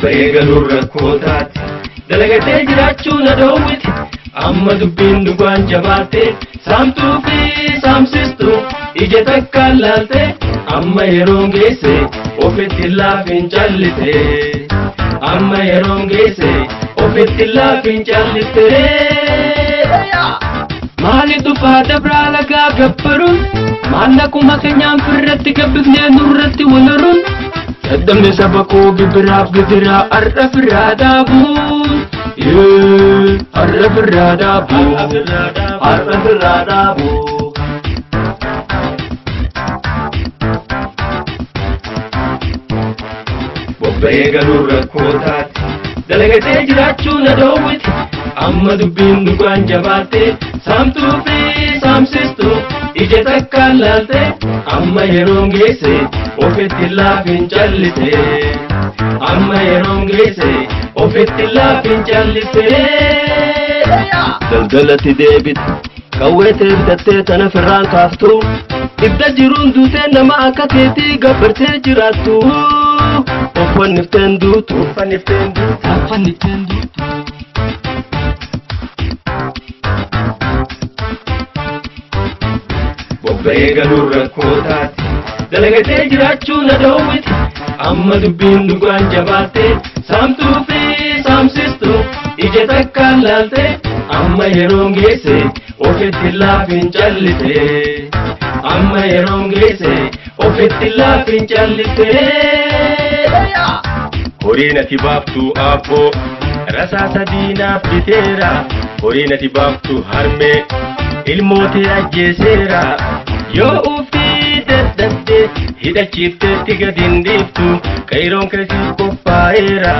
Bobba'ee galuun rakkoo taate. Dalagatee jiraachuu na dhoowwite. Amma dubbiin dhugaan jabaatte. Saamtuu fi saamsistuu ija takkaan laalte. Amma yeroon geesse ofitti laafin callise. Amma yeroon geesse ofitti laafin callise. Maali dhufaa dabraa lagaa gabbaruun, maallaquma keenyaan firratti gabbifnee nurratti walaruun, dadhabne saba koo gibiraaf gidiraa har'a firraa dhaabuun, har'a firraa dhaabuun, har'a firraa dhaabuun. Bobba'ee galuun rakkoo taate. Dalagatee jiraachuu na dhoowwite. Amma dubbiin dhugaan jabaatte. Saamtuu fi saamsistuu ija takkaan laalte. Amma yeroon geesse ofitti laafin callise. Amma yeroon geesse ofitti laafin callise. Daldalatti deebite. Qawwee bitattee tana firraan kaaftu. Ibda jiruun duutee nama akka keetii gabbartee jiraattu. Uffannifteen duutu. Uffannifteen duutu. Uffannifteen duutu. Bobba'ee galuun rakkoo taate. Dalagatee jiraachuu na dhoowwite. Amma dubbiin dhugaan jabaatte. Saamtuu fi saamsistuu ija takkaan laalte. Amma yeroon geesse ofitti laafin callise. Amma yeroon geesse ofitti laafin callise. Horiin ati baaftu aabboo rasaasa diinaaf biteera. Horiin ati baaftu harmee ilmootee ajjeeseera. Yoo ufii dadhabde hidhachiifteetti gad hin dhiiftu, qeeroon keessiif qophaa'eera.